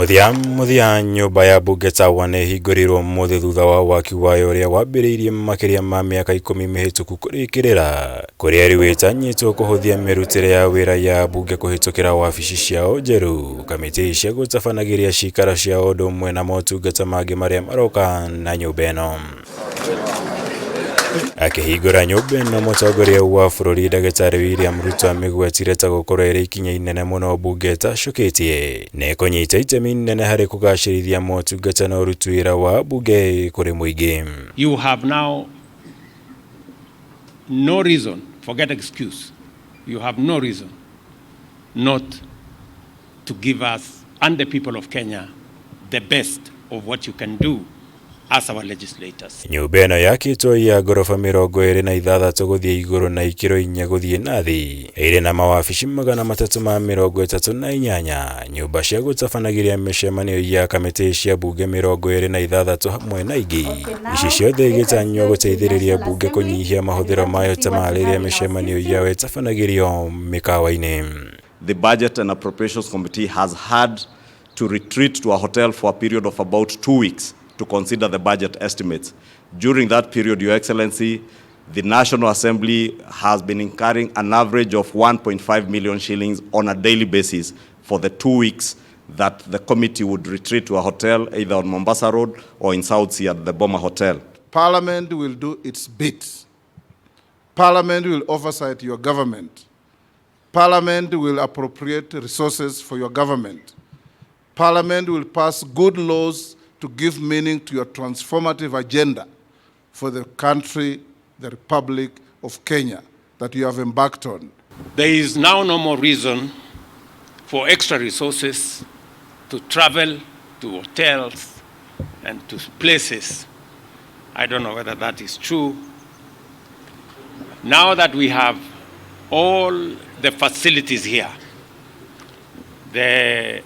Mũthia mũthia, nyũmba ya mbunge Tower nĩ ĩhingũrirwo ũmũthĩ thutha wa waki wayo ũrĩa wambĩrĩirie makĩria ma mĩaka 10 mĩhĩtũku kũrĩkĩrĩra, kũrĩa rĩu ĩtanyĩtwo kũhũthia mĩrutĩre ya wĩra ya mbunge kũhĩtũkĩra wabici ciao njerũ, kamĩtĩ cia gũtabanagĩria cikaro ciao ũndũ ũmwe na motungata mangĩ marĩa maroka na nyũmba ĩno. Akĩhingũra nyũmba ĩno, mũtongoria wa bũrũri Ndagĩtarĩ William Ruto amĩgwetire ta gũkorwo ĩrĩ ikinya inene mũno mbunge ĩtacũkĩtie na ĩkũnyita itemi inene harĩ kũgacĩrithia motungata na ũruti wĩra wa mbunge kũrĩ mũingĩ. You have now no reason, forget excuse, you have no reason not to give us and the people of Kenya the best of what you can do as our legislators. Nyũmba ĩno yakĩtwo ya ngoroba 26 gũthiĩ igũrũ na ikĩro 4 gũthiĩ na thĩ. Ĩrĩ na mawabici 338, nyũmba cia gũtabanagĩria mĩcemanio ya kamĩtĩ cia mbunge 26 hamwe na ingĩ. Ici ciothe igĩtanywo gũteithĩrĩria mbunge kũnyihia mahũthĩro mayo ta ma rĩrĩa mĩcemanio yao ĩtabanagĩrio mĩkawa-inĩ. The Budget and Appropriations Committee has had to retreat to a hotel for a period of about 2 weeks to consider the budget estimates. During that period, Your Excellency, the National Assembly has been incurring an average of 1.5 million shillings on a daily basis for the 2 weeks that the committee would retreat to a hotel either on Mombasa Road or in South Sea at the Boma Hotel. Parliament will do its bit. Parliament will oversight your government. Parliament will appropriate resources for your government. Parliament will pass good laws to give meaning to your transformative agenda for the country, the Republic of Kenya, that you have embarked on. There is now no more reason for extra resources to travel to hotels and to places. I don't know whether that is true. Now that we have all the facilities here, the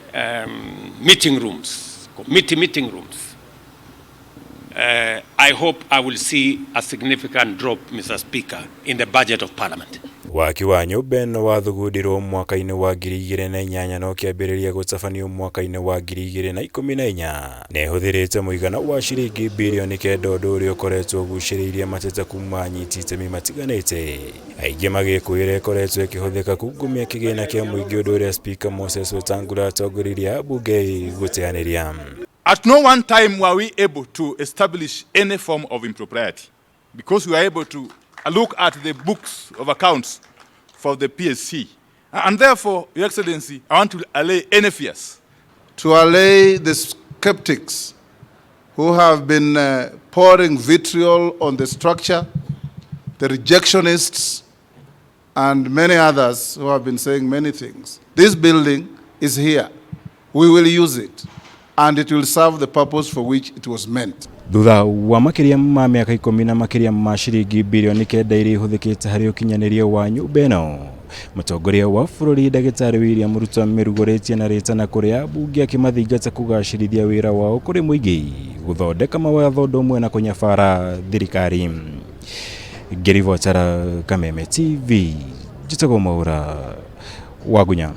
meeting rooms, committee meeting rooms, I hope I will see a significant drop, Mr. Speaker, in the budget of Parliament. Waki wa nyũmba ĩno wathugundirwo mwaka-inĩ wa 2008 na ũkĩambĩrĩria gũtabanio mwaka-inĩ wa 2014 na ĩhũthĩrĩte mũigana wa ciringi birioni 9, ũndũ ũrĩa ũkoretwo ũgucĩrĩirie mateta kuma anyiti itemi matiganĩte, aingĩ magĩkwĩra ĩkoretwo ĩkĩhũthĩka kungumia kĩgĩna kĩa mũingĩ, ũndũ ũrĩa Speaker Moses Wetangula atongoririe ambunge gũteanĩria. At no one time were we able to establish any form of impropriety because we were able to look at the books of accounts for the PSC. And therefore, Your Excellency, I want to allay any fears. To allay the skeptics who have been pouring vitriol on the structure, the rejectionists, and many others who have been saying many things. This building is here. We will use it, and it will serve the purpose for which it was meant. Thutha wa makĩria ma mĩaka 10 na makĩria ma ciringi birioni 9 iria ihũthĩkĩte harĩ ũkinyanĩria wa nyũmba ĩno, mũtongoria wa bũrũri Ndagĩtarĩ William Ruto amĩrugũrĩtie na rĩtana kũrĩ ambunge akĩmathingata kũgacĩrithia wĩra wao kũrĩ mũingĩ, gũthondeka mawatho ũndũ ũmwe na kũnyabara thirikari. Ngĩribotera Kameme TV, njĩtagwo Mwaura Wagunya.